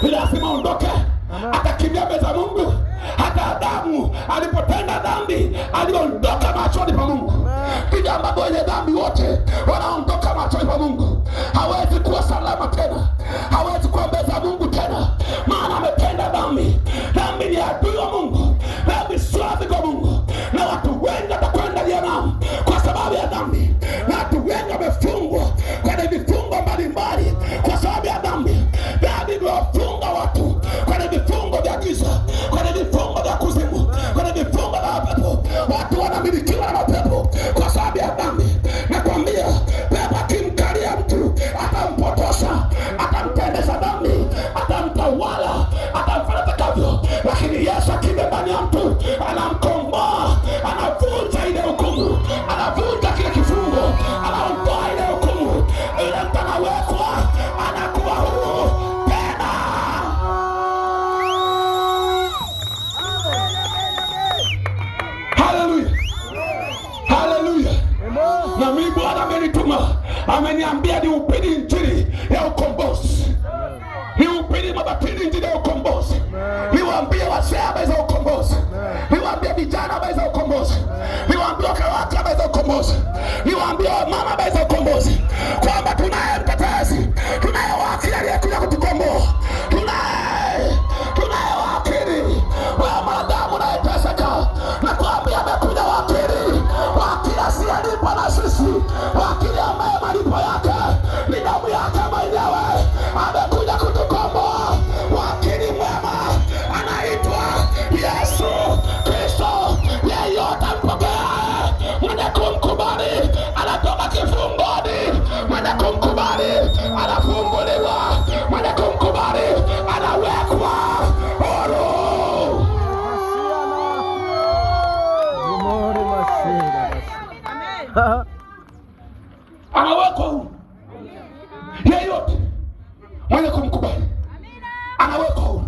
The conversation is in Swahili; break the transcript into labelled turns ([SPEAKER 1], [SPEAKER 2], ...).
[SPEAKER 1] Ni lazima aondoke, atakimbia mbele za Mungu. Hata Adamu alipotenda dhambi aliondoka machoni pa Mungu. Vile ambavyo wenye dhambi wote wanaondoka machoni pa Mungu, hawezi kuwa salama tena, hawezi kuwa mbele za Mungu tena, maana ametenda dhambi. Dhambi ni adui wa Mungu, dhambi sio rafiki wa Mungu, na watu wengi watakwenda jehanamu kwa sababu ya dhambi, na watu wengi wamefungwa kwenye vifungo mbalimbali kwa sababu ya dhambi. Dhambi imewafunga watu kwenye vifungo vya giza, kwenye vifungo vya kuzimu, kwenye vifungo vya mapepo. Watu wanamilikiwa na mapepo kwa sababu ya dhambi. Nakwambia, pepo akimkalia mtu atampotosha, atamtendesha dhambi, atamtawala, atamfanya atakavyo, lakini Yesu akija ndani ya mtu anamkomboa, anavunja ile hukumu, anavunja kile kifungo, anaondoa ile hukumu, ile mtu anawekwa, anakuwa huru tena. Haleluya, haleluya. Na mimi Bwana amenituma, ameniambia nihubiri injili ya ukombozi, nihubiri mabatili injili ya ukombozi, niwaambie wazee habari za ukombozi, niwaambie vijana habari za ukombozi, niwaambie wakawake habari za ukombozi, niwaambie wamama habari za ukombozi, kwamba tunaye mtetezi, tunaye wakili aliyekuja kutukomboa, tunaye wakili. Wewe mwanadamu unayeteseka, nakwambia amekuja wakili, wakili asiyelipwa na sisi, wakili ambaye malipo yake ni damu yake mwenyewe, amekuja kutukomboa. Wakili mwema anaitwa Yesu Kristo. Yeyote ampokeaye, mwenye kumkubali anatoka kifungoni, mwenye kumkubali anafunguliwa, mwenye kumkubali anawekwa huru.
[SPEAKER 2] Mori masira basi.
[SPEAKER 1] Anawekwa huru. Yeyote mwenye kumkubali anawekwa huru.